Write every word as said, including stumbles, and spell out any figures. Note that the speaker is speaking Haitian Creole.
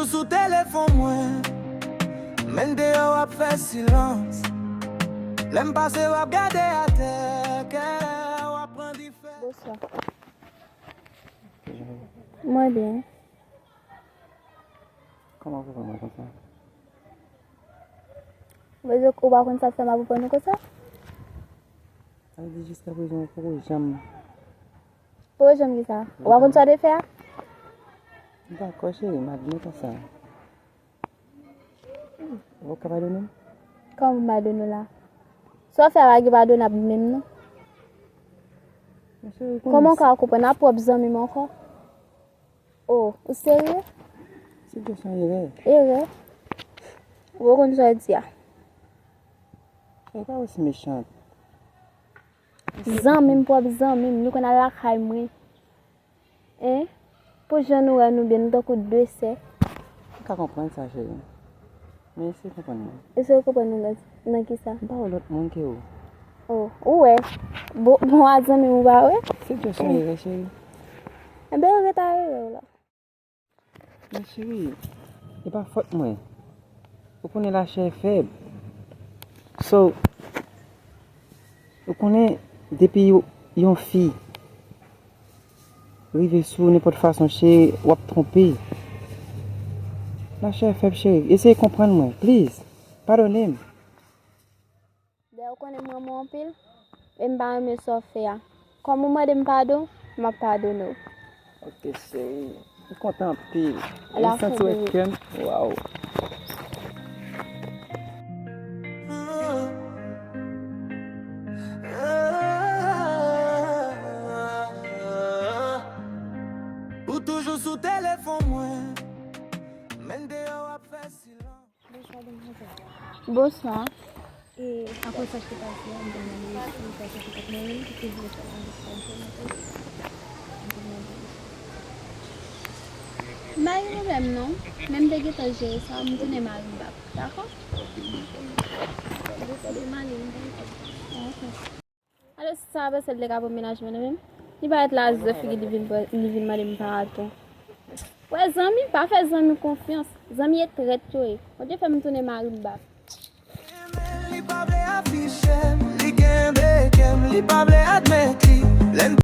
Sou telefòn mwen, men deyò w ap fè silans. Lè m pase w ap gade atè, kè w ap pran dife. Bonswa. Mwen byen. Kòman w fè konn mwen konsa? Ou vle di ou pa konn sa k fè m ap reponn ou konsa? Sa vle di jiskaprezan ou poko janm Poko janm ki sa? Ou pa konn sa w te fè a? M dakò, cheri, m admèt sa. Ou ka padone m? Kòman m padone w la? Sa w fè a pa gen padonab menm non. Men cheri, kòman w ka konprann a pwòp zanmi m ankò? Oh, ou serye? Se just yon erè. Erè? Ou konn sa w di a? Cheri, pa osi mechan. Zanmi m, pwòp zanmi m, nou konn al lakay mwen. Hein? Pou jan nou wè nou byen, nou tankou de sè. M ka konprann sa, cheri. Men eseye konprann mwen. Eseye konprann mwen nan, nan ki sa? M pa wè lòt moun ke ou. Oh, ou wè. Bon, bon, a zanmi m ou pa wè? Se just yon erè, cheri. Enben, erè ta erè w la. Men cheri, e pa fòt mwen. Ou konnen lachè fèb. So, ou konnen depi yo- yon fi rive sou ou nenpòt fason, cheri, w ap twonpe. Lachè fèb, cheri. Eseye konprann mwen, please. Padone m. Dayè, ou konnen m renmen w anpil, e m pa renmen sa w fè a. Kòm ou mande m padon, m ap padone w. Ok, cheri. M kontan anpil. M santi w wè kè m. Waw. Ou toujou sou telefòn mwen. Men deyò w ap fè silans. Bonswa, demwazèl. Bonswa. E, apre sa k te pase a, m te mande si ou ta chèche kòt mwen menm ki te vle fè yon lòt fwa, m fè mwen tande. M te mande. M pa gen pwoblèm non, men m te gentan jere sa, m tounen mari m bak. Dakò? Deside m ale, m pa gen pwoblèm. Ok. Alò, si sa a panse l te ka pran mennaj mwen nan men m, li parèt la zè figi li vin pran, li vin mande m padon. Wè zanmi, pa fè zanmi konfyans. Zanmi e trèt yo ye. Bondye fè m tounen mari m bak. Li pa vle afiche m, li kenbe kè m, li pa vle admèt li. Lè n